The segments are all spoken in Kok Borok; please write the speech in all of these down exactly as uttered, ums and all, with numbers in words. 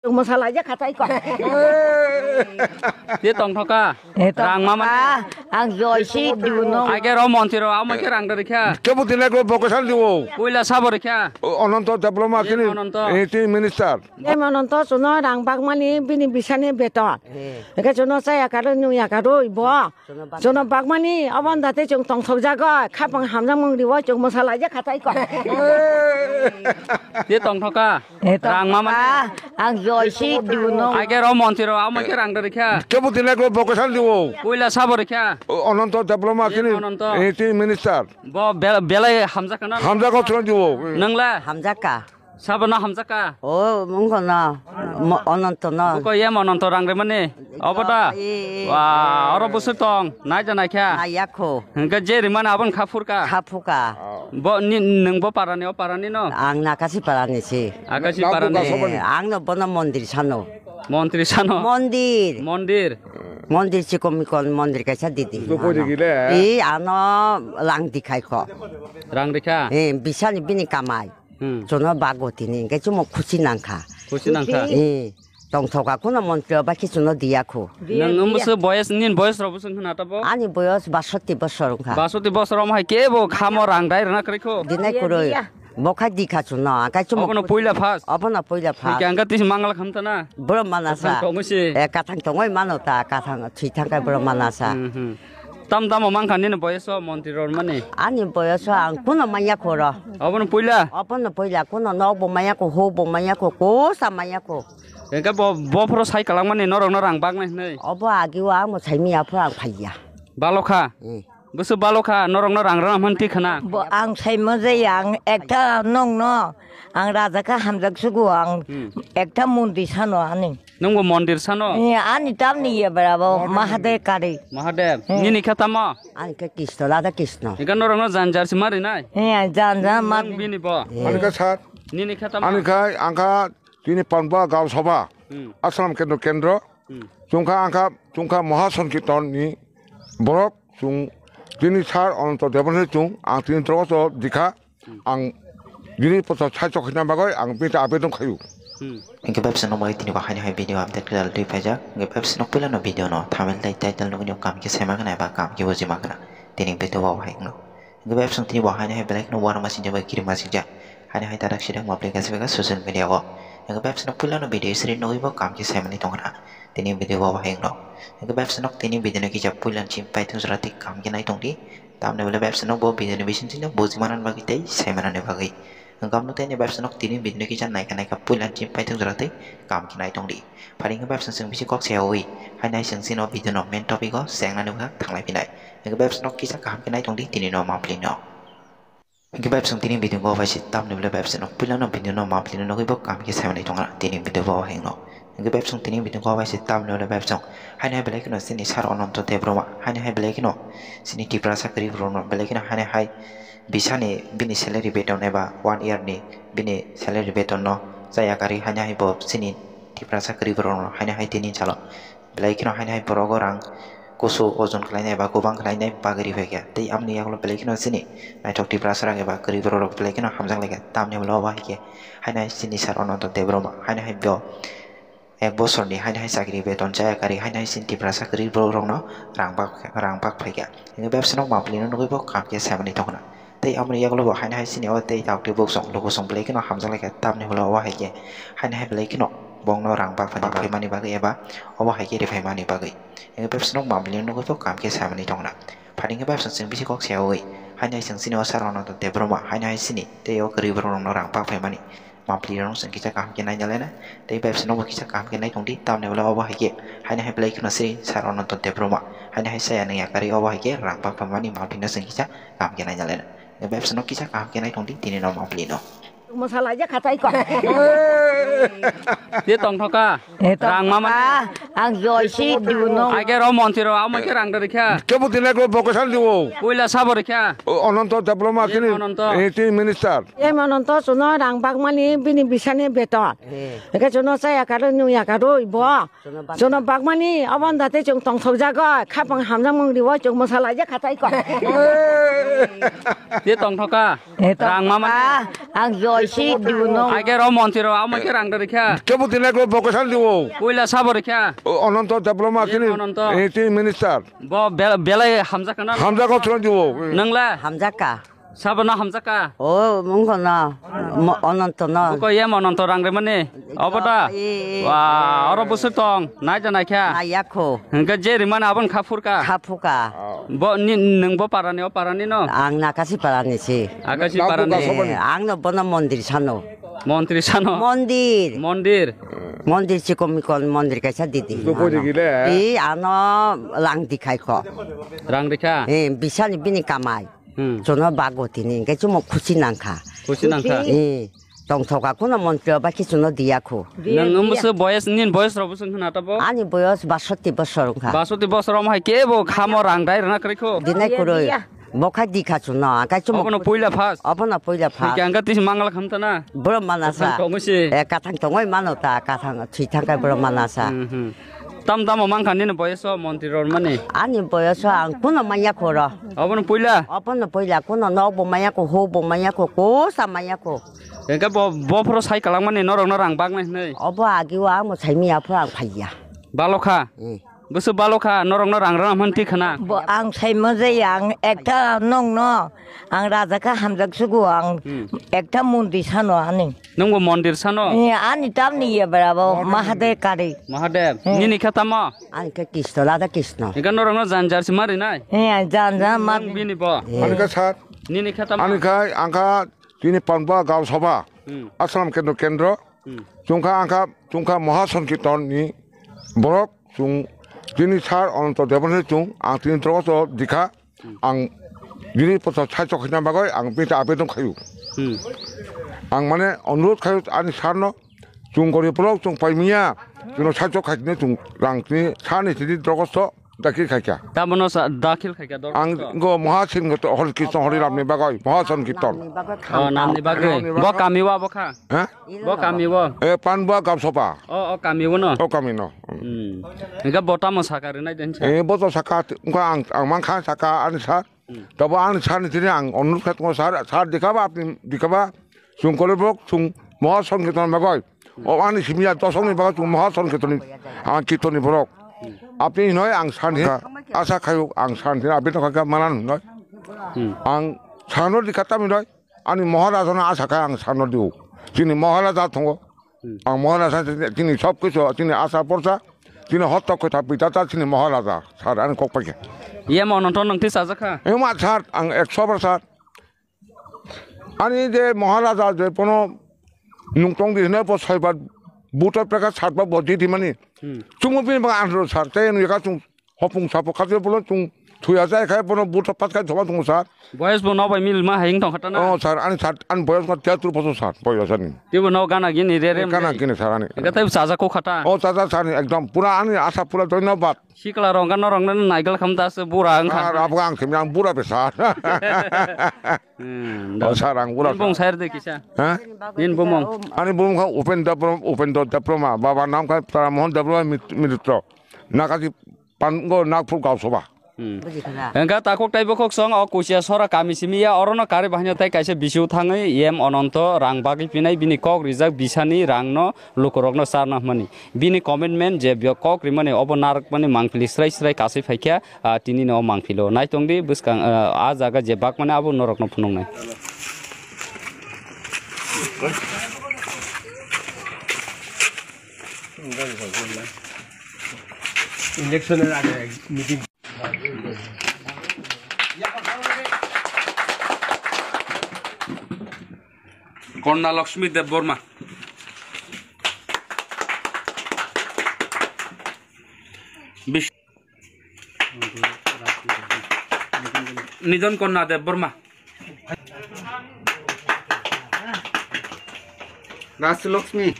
Chwng mwsalaijak kha tai ko. Te tongthoka. Rang ma mani. Ang joisi diuno. Age ro montri ro, amo khe rang da rikha. Kebo dinai ko vocation diwo. Puila sabo rikha. Ononto Debbarma kini. Ononto. Eh, ti minister. Em Ononto chuno rang bagmani bini bisani beton. Eke chuno chaya karo nuya karo ibo. Jono bagmani, obon date chwng tongthok jago, khapang hamjak mung riwo chwng mwsalaijak kha tai ko. Te tongthoka. Rang ma mani. Ang joisi diuno. Age ro montri ro, amo khe rang da rikha. Kebo dinai ko vocation diwo. Puila sabo rikha. Ononto Debbarma kini. Ononto. Eh, ti minister. Bo bel-, belai hamjak kha na? Hamjak kha chuno diwo. Nang le? Hamjak kha. Sabo no hamjak kha? O, mungko no. Mo-, Ononto no. Buko ye Ononto rang remani? Obo da? Ee. Wa, oro bwswk tong, nai da nai kha? Nai ya kho. Hwnkhe je rimani aboni kha phur kha? Kha phu kha. Bo ni, nwng bo parani, o parani no? Ang Nakasi parani si. Akasi parani. Ee, ang no bono mondir sano. Montri sano? Mondir. Mondir. Mondir chikon mikon mondir kaisa didi. Ee, ano lang dikhai kho. Rang rikha? Ee, bisani bini kamai. Hmm. Chuno bago tini, hingke chumo khusi nangkha. Khusi nangkha. Eh, tongthoka kuno montri o bakhe chuno diya khu. Nang wngbo se boyes, nin boyes rok bwswng khna tabo? Ani boyos basoti bosor wngkha. Basoti bosor om hai kebo khamo rang dai rwna kwrwi kho. Dinai kwrwi. Bo khai dikha chuno, akai chumo. Obono puila first. Obono puila first. Hingke angka tisi mangal khamtana. Bro manasa. Kathang tongwi si. Eh, kathang tongwi mano ta, kathang thwi thangkai bro manasa. Hmm, hmm. Tam tamo mankha nini boyoso montri rormani? Ani boyoso ang kuno manya kho ro. Obono puila? Obono puila kuno nokbo manya kho, hukbo manya kho, kosa manya kho. Hingke bo, bo phoro sai kalangmani norokno rang baknai hinwi? Obo agio ang bo saimi aphuru ang phaiya. Balokha? Hmm. Bwswk balokha norokno rang rwna hwn tikhana? Bo ang saimo jaya ang ekta nokno ang raja kha hamjak sugo ang Hmm. ekta mondi sano ani. Nwngbo mondir sano? Eh, ani tamni ye bera bo Mahadev kari. Mahadev. Hmm. Nini khe tamo? Ani khe Krishna, Radha Krishna. Eka norokno jan jar si mari nai? Eh, jan jan mar. Nwng bini bo? Eh. Ani khe sir. Nini khe tamo? Ani khe ang kha tini Panba Gal Sabha. Hmm. Ashram Kendra Kendra. Hmm. Chwng kha ang kha, chwng kha Maha Sankirtan ni borok. Chwng tini sir Ananta Debbarma chwng ang tini tro to dikha. Ang bini poto saichok hina bagoi ang bini ta abeton khayu. Hmm. Hingke bebsa no bai tini bo haini hai video update khe dal twi paijak. Hingke bebsa no puila no video no thumbnail tai title no nukni kam khe sema khna eba kam khe bujima khna. Tini video bo hai no. Hingke bebsa tini bo haini hai belai kheno uanama sinjak bai kirima sinjak. Haini hai tarak sidak mapli khe sibega social media o. Hingke bebsa no puila no video sri nugui bo kam khe semani tong khna. Tini video bo hai no. Hingke bebsa no tini video no kisa puila no chim pai thung jora tei kam khe nai tong di. Tamni bole bebsa no bo video ni bising twi no buji manani bagwi tei sai manani bagwi. Hwnkhe omo tei ni bebsa no tini video no kisa naikha naikha puila chim paithak jora tei kam khe nai tong di. Phari hwnkhe bebsa chwng bisi kok sayawi. Haino hai chwng chini o video no main topic o chengnani wngkha thanglai phinai. Hwnkhe bebsa no kisa kaham khe nai tong di tini no mapli no. Hwnkhe bebsa chwng tini video go bai se tamni bole bebsa no puila no video no mapli no nugwi bo kam khe sai manai tong tini video bo hai no. Hingke bebsong tini bini kok bai se tamni bole bebsong. Haino hai belai kheno chini sir Ananto Debbarma. Haino hai belai kheno chini Tiprasa kwrwi borok no belai kheno haino hai bisani bini salary beton eba one year ni bini salary beton no chaya karwi haino hai bo chini Tiprasa kwrwi borok no haino hai tini salo belai kheno haino hai borok o rang kusu ojon khlainai eba kubang khlainai bagwi riphaikha. Tei amoni yagulo belai kheno chini naithok Tiprasa rok eba kwrwi borok rok belai kheno hamjak laikha. Tamni bole obo hai khe haino hai chini sir Ananto Debbarma haino hai bo ek bosorni haino hai chakri beton chaya karwi haino hai chini Tiprasa kwrwi borok rokno rang bak, rang bak phaikha. Hingke bebsano mapli no nugwi bo kaham khe saimani tongkhna. Tei amoni yagulo bo haino hai chini o tei tabuk tei buksong lukusong belai kheno hamjak laikha tamni bole obo hai khe haino hai belai kheno bongno rang bak phaimani bagwi eba obo hai khe riphaimani bagwi. Hingke bebsano mapli no nugwi bo kaham khe saimani tongkhna. Phani hingke bebsano chwng bisi kok sayawi haino hai chwng chini o sir Ananto Debbarma haino hai chini tei o kwrwi borok rokno rang bak phaimani. Mapli rok chwng kisa kaham khe naina lena tei bebsa no bo kisa kaham khe nai tong di tamni bole obo hai khe haino hai belai kheno se sir Ananto Debbarma haino hai saya nang yakarwi obo hai khe rang bak phaimani mapli no chwng kisa kaham khe naina lena bebsa no kisa kaham khe nai tong di tini no mapli no. Masala aja khatai ko. Ye tong thoka. Ye tong thoka. Rang ma mani. Ang joisi diuno. Age ro montri ro, amo khe rang da rikha. Kebo dinai ko vocation diwo. Puila sabo rikha. O, Ananto Debbarma Yes, kini, Ananto. Eh, tini minister. Em Ananto chuno rang bagmani bini bisani beton. Eh. Eke chuno chaya karo nuya karo ibo. Chuno bag- Chuno bagmani abon date chung tongthok jago. Khapang hamjak mung diwo chung mosala je khatai ko. Te tongthoka. Eh, to- Rang ma mani. Ah, ang joisi diuno. Age ro montri ro, amo khe rang da rikha. Kebo dinai ko vocation diwo. Puila sabo rikha. O, Ananto Debbarma Yes, kini, Ananto. Eh, tini minister. Bo bel-, belai hamjak kana? Hamjak ko chuno diwo. Nangla? Hamjak ka. Sabo na hamjak ka? O, mungko na. Mo-, Ananto na. Buko ye Ananto rang rimani. Obo da? Eh, eh. Wa, oro busu tong. Nai da nai kha? Nai ya kho. Hingke je rimani abon kha phurka? Kha phuka. Bo ni, nung bo parani, o parani no? Ang Nakasi parani si. Akasi Nang parani. Buka Eh, sobani. Ang no bono mondir sano. Montri sano? Mondir. Mondir. Mondir si komikon mondir kaisa didi. Jogo digi le. Di ano lang dikhai kho. Rang rikha? Eh, bisani bini kamai. Hmm. Chuno bago tini, hingke chumo khusi nangkha. Khusi nangkha? Eh, tongthoka kuno montri oba khe chuno diya kho. Nang wngmose boyes, nin boyes rok bwswng khna tabo? Ani boyes basoti bosor wngkha. Basoti bosor omo hai kebo khamo rang dai rwna kwrwi kho? Dinai kwrwi. Bo khai dikha chuno, akai chumo. Obono puila first? Obono puila first. Hingke angka tisi mangala khamtana? Boro manasa. Kathang tongwi si? Eh, kathang tongwi mano ta, kathang thwi thangkai boro manasa. Hmm, hmm. Tam tamo mankha nini boyoso montri rormani? Ani boyoso ang kuno manya kho ro. Obono puila? Obono puila kuno nok bo manya kho, huk bo manya kho, kosa manya kho. Hingke bo, bo phoro sai kalangmani norokno rang baknai hinwi? Obo agi o ang bo saimanya phoro ang phaiya. Balokha? Eh. Bwswk balokha norokno rang rwna hwn twi khna? Bo ang saimo je ang ekta nokno ang raja kha hamjak sugo ang Hmm. Ekta mondi sano ani. Nwngbo mondir sano? Eh, ani tamni ye brabo Mahadev kari. Mahadev. Hmm. Nini khe tamo? Ani khe Krishna, Radha Krishna. Ega norokno janjar si mari nai? Eh, janjar ma- Nwng bini bo? Eh. Ani khe sir. Nini khe tamo? Ani khe ang kha tini Panbua Gao Sabha. Hmm. Ashram Kendro Kendro. Hmm. Chungkha ang kha, chungkha Maha Sankirtan ni borok chung tini sir Ananto Debbarma chung ang tini drogoso dikha. Ang bini posa saichok khaina bagwi ang bini abedon khayu. Hmm. Ang mane onurodh khayu ani sir no, chung gorib borok chung paimiya, chuno saichok khaitini chung rang tini sani tini drogosto dakhil khaikha. Tamono sa dakhil khaikha dor. Ang go Maha Sankirtan Hare Krishna Hare Ram ni bagwi, Maha Sankirtan. Oh, namni bagwi. Bo kami wa bo kha? Ha? Bo kami wo? Eh, Panbua Gao Sabha. O, o kami wo no? O kami no. Hmm. Hingke bo tamo saka rinai den sa? Eh, bo to saka, wngkha ang, ang mankha saka ani sir. Hmm. Tabo ani sir ni tini ang onurodh khe tongo sir, sir dikhaba apni dikhaba. Chung kole borok chung Maha Sankirtan bagwi. O ani simiya dosok ni bagwi chung Maha Sankirtan ni, ang kirtan ni borok. Apni hinoi ang sir ni asa khayu ang sir ni abedon kha manan hinoi. Hmm. Ang sir no dikha tam hinoi. Ani Maharaja no asa khe ang sano diu. Chini Maharaja tongo. Hmm. Ang Maharaja chini, chini sob kisu, chini asa porsa, chini hotto kotha pita ta chini Maharaja. Sir ani kok paikhe. Ye mo nonton nang tisa jakha? Ema sir, ang ekso bar sir. Ani je Maharaja je pono nungtong di hino po soibar buto peka satba bodi di mani. Hmm. Chungo bini bang andro sir, tei nuyaka chung Hopung sapo khatio bono chung thuya jai khai bono buta pat khai thoma tongo sir. Boyes bo nobai mil ma hayung tong khatana. Oh sir, ani sir, ani boyes ma tiyatur bochor sir, boyes ani. Tebo no gana gini re re. Gana gini sir ani. Ega tai chaja ko khata. Oh chaja sir ani ekdom pura ani asa pura dhonyabad. Sikla rong gana rong nani naigel kham das bura ang kha. Ar abo ang khim ang bura be sir. Hmm, oh sir ang bura. Bung sir de kisa. Ha? Nin bumung. Ani bumung kha Upendra Debbarma, Upendra Debbarma, baba nam kha Tara Mohan Debbarma Mit-, Mitro. Nakaji Pango Nagpur Gausabha. Hmm. Buji kha na? Hingkha takhuk tei bukhuk song o Kuchia Sora kami simi ya, orono kari bahaino tei kaisa bisiu thangwi yem Ononto rang bagwi pinai bini kok rijak bisani rangno lukurokno charna hwnmani. Bini commitment je biyok kok rimani obo narwkmani mangpili srai srai kasui phaikha, ah, tinino mangpilo. Naitongdi bwskang, ah, ah jaga je bakmani abo norokno phunuknai. Election er age meeting. Konna Lakshmi Debbarma. Bis- Nidon Konna Debbarma. Rajlakshmi.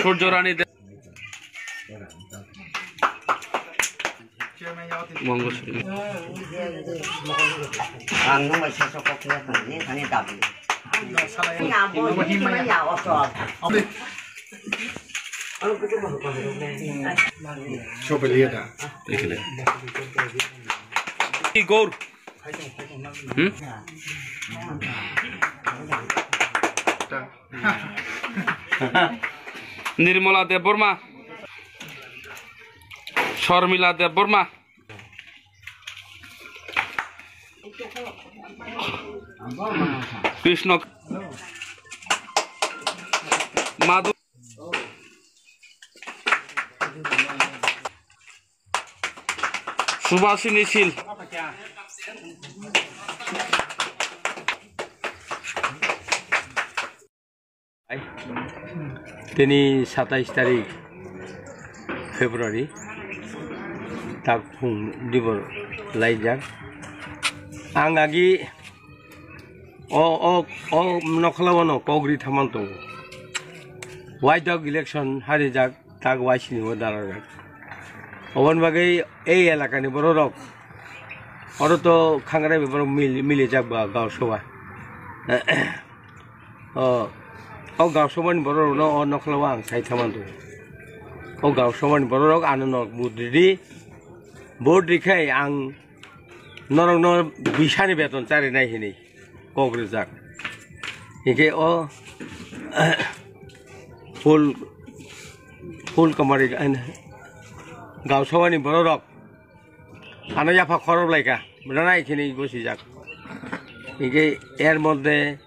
Surjo Rani Deb- Ang nung bai sasok kok khe thani, thani dabi. Ni abo ni ma ya oso. Igor. Hmm? Nirmala Debbarma. Sharmila Debbarma. Krishna Madhu. Subhasini Sil. Tini satais tarik February, tak phung dibor laijak. Ang agi o, o, o nokhla wano kogri thaman tongo. Waidok election harijak, tak waisini o dalarjak. Oboni bagwi ei elakani bororok, oro to khangrai borok mili, milijak ba gaon sobha. O, o gaon sobhani bororokno o nokhla o ang sai thaman tongo. O gaon sobhani bororok ano nok budridi, budri khai ang norokno bisani beton charinai hinwi kok rijak. Hinkhe o full, full kamari gaon sobhani bororok ano yapha khorok laika, ranai khini gosijak. Hinkhe er moddhe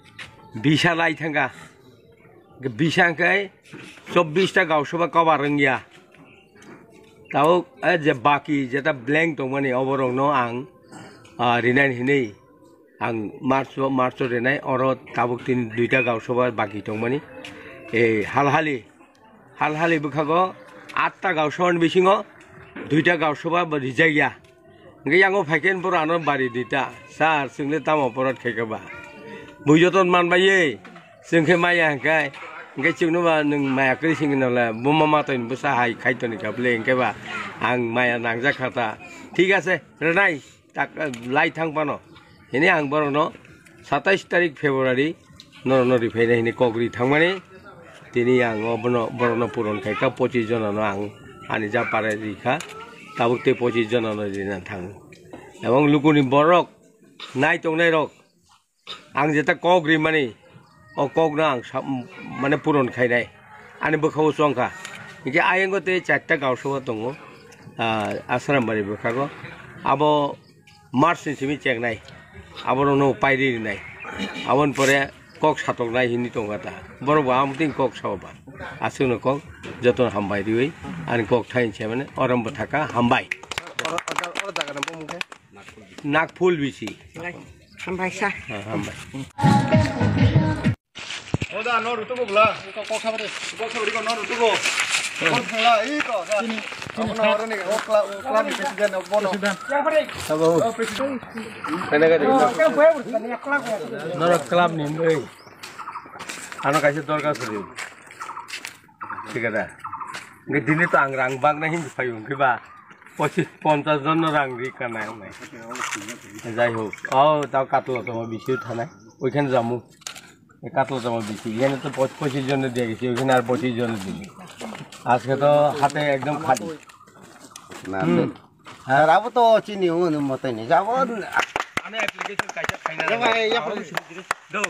bisa lai thangkha. Bisa hwnkhe chobbish ta gaon sobha cover wngya. Tabuk, eh, je baki jeta blank tongmani, oborokno ang, ah, rinani hinwi ang March o, March o rinai, oro tabuk tini duita gaon sobha baki tongmani. Eh, halhali, halhali bwkhago atta gaon sobhani bisingo duita gaon sobha bo rijakya. Hingke yango phaikhe borok ano bari dita, "Sir, chwngno tamo oporot khaikha ba? Bui joton manbai ye, chwng khe maya hingkhe, hingke chwngno ba nwng maya kwrwi singino le, bo ma matwini bwsa hai khaitoni kha bwle," hingke ba ang maya nangjak kha ta. Thik ase, rwnai, tak, lai thang phano. Hini ang borokno satais tarik February norokno riphainai hini kok ri thangmani. Tini ang o bono, borokno puron khaikha, pochis jonano ang ani ja pare rikha, tabuk tei pochis jonano rina thango. Ebong lukuni borok nai tongnairok ang jeta kok rimani, o kokno ang sa-, mane puron khainai, ani bwkhao chongkha. Hinkhe ayang tei charta gaon sobha tongo, ah, Asarambari bwkhago. Abo March ni simi chengnai, aborokno pairi rinai, aboni pore kok satoknai hinwi tongkha ta. Borok bo amtwing kok sao ba, aswkno kok jotono hambai riwi ani kok thaini se mane orom bwthaka hambai. Oro, oro, oro jaga ni bumung khe? Nagpul bisi. Hambai sa. Ha, hambai. Oda, no rutugo bla. Kok sabari. Kok sabari ko no rutugo. Kon thangla, i ko, da. Abono oro ni, o kla, o kla ni president, o bono. Sabo. O president. Kana ka de? Norok club ni, ei. Ano kaisa dorkar suri. Thik ase. Nge dini to ang rang bang na hin phaiyung ke ba. Pochis ponchas jon no rang ri kana nai. Jai ho. O, tao katlo to bisi thanai. Oikhane jamu. Katlo tamo bisi, এখানে তো পঁচিশ জন দিয়ে গেছি, ওইখানে আর পঁচিশ জন দিয়ে। আজকে তো হাতে একদম খালি। না, হুম। আর আবো তো চিনি, ও মতে নেই, যাবো। আমি অ্যাপ্লিকেশন কাইটা ফাইনাল। এ ভাই, ইয়া পড়ে। দো।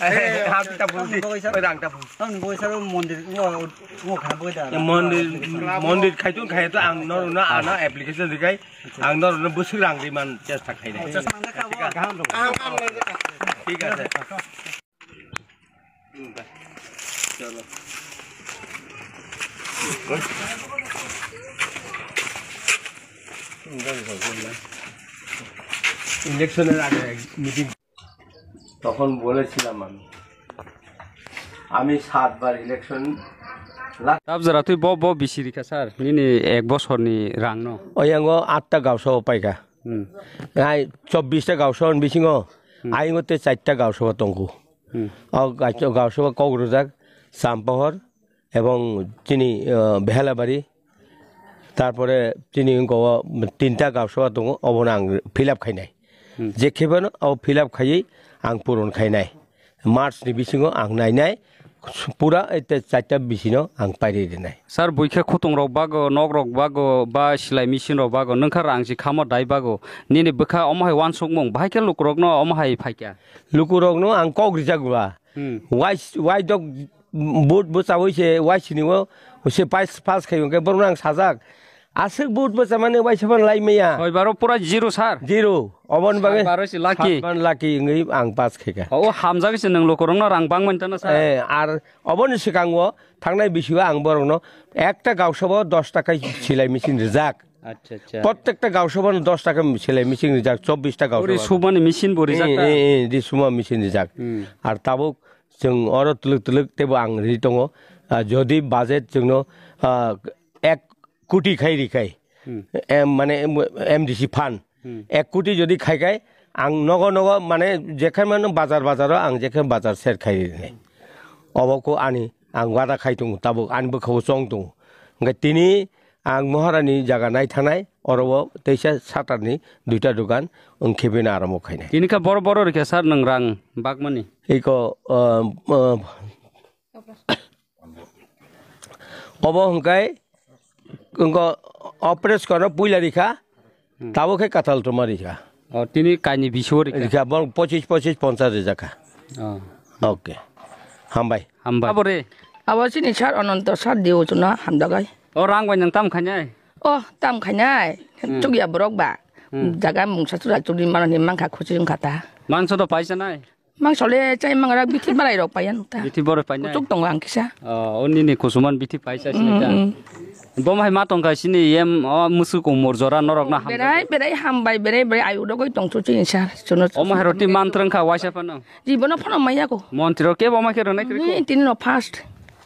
এ, হাত তা বলছি, ওই রাংটা বল। Tamni bo saro mondir, ngo, ngo kha bo da. Mondir, mondir khaitun khaito ang no, no, ano application dikai. Ang norokno bwswk rang ri man chesta khainai. Thik ase. Thik ase. ইলেকশনের আগে মিটিং তখন বলেছিলাম আমি, আমি সাতবার ইলেকশন লাগ- Tabjara twi bo, bo bisi rikha sir, nini ek bosorni rangno. Oyango atta gaosa o paikha. Hmm. Ai chobbish ta gaosa on bisingo, hmm, aingo te chatta gaosa o tongo. Hmm. O gaosa, gaosa o kok rwjak Champahor ebong chini, uh, Behelabari. Tarpore chini wngkha o tinta gausaba tongo, obono ang fill up khainai. Hmm. Je khebano o fill up khaiwi ang puron khainai. March ni bisingo ang nainai, pura ete charta bisino ang pairi rinai. Sir, buikhe khutung rok bago, nok rok bago, ba silai machine rok bago, nwngkha rang si khamo dai bago. Nini bwkha omo hai wansukmung, bahai khe lukurokno omo hai phaikha. Lukurokno ang kok rijak ba. Hmm. Wai, wai dok, but bwchawi se wai sini o se pass, pass khai hwnkhe borokno ang sajak. Aswk but bwchamani waisa phano lai maya. Soibaro pura zero, sir. Zero. Oboni bagwi Soibaro se lucky. Satman lucky wngwi ang pass khaikha. O hamjak se nwng lukurokno rang bangmani tano, sir. Eh, ar oboni swkango thangnai bisio ang borokno ekta gausabo dos taka silai machine rijak. Acha, acha. Prottekta gausabano dos taka silai machine rijak, chobbish ta gausaba. Uri sumani machine bo rijak ta? Eh, eh, eh, di suma machine rijak. Hmm. Ar tabuk chwng oro twlwk twlwk teibo ang ri tongo. Ah, jodi budget chwngno, ah, ek koti khai ri khai. Hmm. Em, mane, em, M D C fund. Hmm. Ek koti jodi khai khai, ang nogo nogo, mane, jekhe mano bazar bazaro ang jekhe bazar ser khai ri nai. Obo ko ani, ang wada khai tongo, tabuk ani bwkha o chong tongo. Hwnkhe tini ang Maharani jaga nai thangnai, oro o teisa satarni duita dogan wng khebeno arambo khainai. Tini kha boro boro rikha sir nwng rang bagmani. Iko, uh, uh, Obo hwnkhe wngkha o press kono puila rikha, hmm, tabuk khe katal tongma rikha. O, tini kaini bisio rikha? Rikha, bo pochis, pochis, ponchas rijak kha. O. Okay. Hambai. Hambai. Abo re? Abo chini sir Ananto sir Deo chwngno hamjagai. O rang bai nwng tam khainai? O, tam khainai. Hmm. Chukya borok ba. Hmm. Jaga mungsa chwla chukni mano ni mankha khuchi wngkha ta. Mangso to paisa nai? Mangso le chai mangra bithi barai rok paiya nukta. Bithi borok painai? Kuchuk tongo ang kisa. O, o nini kusuman bithi paisa sini ta. Mm, mm. Bo mai ma tongkha sini yem o musu kumur jora norok na hamjak. Berai, berai hambai, berai, berai ayu dogoi tongthu chini sir. Chuno. O ma heroti mantrang kha waisa phano. Jibono phano maya ko. Montri rok ke bo ma khe rwnai kri ko? Ni tini no first.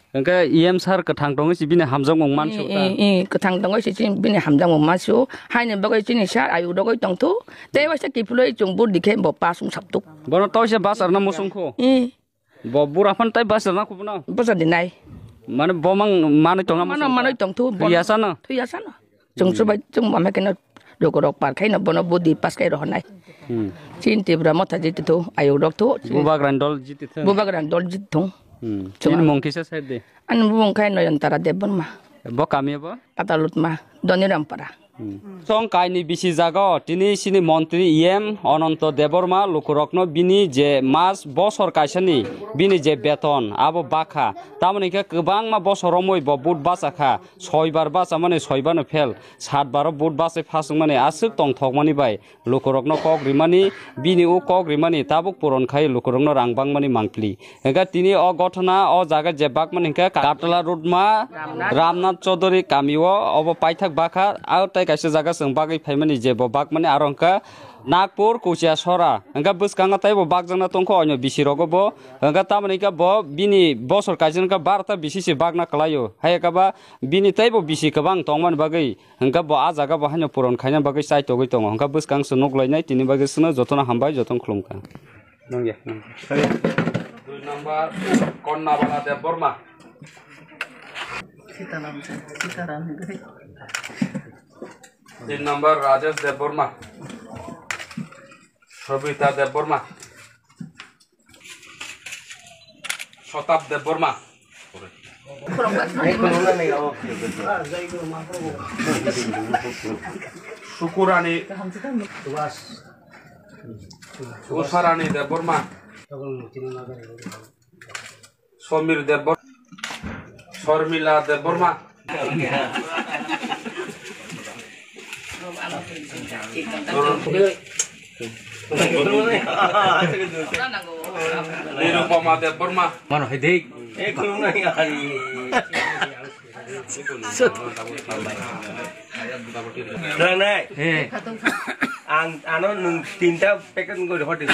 Hwnkhe E M sir kwthang tongwi si bini hamjakmung mansi ta? Eh, eh, kwthang tongwi si chini bini hamjakmung mansi o. Haini bagwi chini sir ayu dogwi tongthu. Tei waisa kiphilwi chwng bur dikhe bo pass wng saptuk. Bono toise bus arna musung kho? Eh. Bo bura phan tai bus arna khubuno? Bus ardi nai. Mane bo mang manwi tongna musung ta? Mano manwi tongthu. Thwiya sano? Thwiya sano. Chwng chubai chwng mama keno lukurok par khaino bono budi pass khai rohornai. Hmm. Chin Tipra motha jiti thu, ayuk rok thu. Bubagrani dol jiti thung. Bubagrani dol jiti thung. Hmm. Chwng. Chini mung kisa side de? Ani bumung khai Noyantara Debbarma. Bo kami bo? Katalutma, Donirampara. Hmm. Chwng kaini bisi jago, tini sini montri E M Ananto Debbarma lukurokno bini je mas bosor kaisani bini je beton abo bakha. Tamoni khe kwbangma bosor romwi bo but bachakha. Soibar bachamani soibano fail, satbaro but bachai phaswkmani aswk tongthokmani bai lukurokno kok rimani, bini o kok rimani tabuk puron khai lukurokno rang bangmani mangpili. Hwnkhe tini o gothona o jaga je bakmani hwnkhe Katla Rudma Ramnath Chaudhary kamio obo paithak bakha, aro tei kaisa jaga chwng bagwi phaimani je bo bakmani aro hwnkhe Nagpur Kuchia Sora, hwnkhe bwskango teibo bakjakna tongkha oino bisi rogo bo, hwnkhe tamoni hwnkhe bo bini bosor kaisa hwnkhe barota bisi se bakna kwlaio, hai khe ba bini teibo bisi kwbang tongmani bagwi, hwnkhe bo ah jaga bo haino puron khaina bagwi chaitogwi tongo, hwnkhe bwskang se nuk lainai, tini bagwi chwngno jotono hambai, jotono khulumkha. Nungya, nungya. Dui number, Konnabala Debbarma. Sitaram, Sitaram. Tin number, Rajesh Debbarma. Sobita Debbarma. Sotab Debbarma. Sukurani. Usarani Debbarma. Somir Debbar-, Sormila Debbarma. Nirupama Debbarma. Mano hai dei. Nang nai. He. Ang ano nung tinta packet ngori hotel.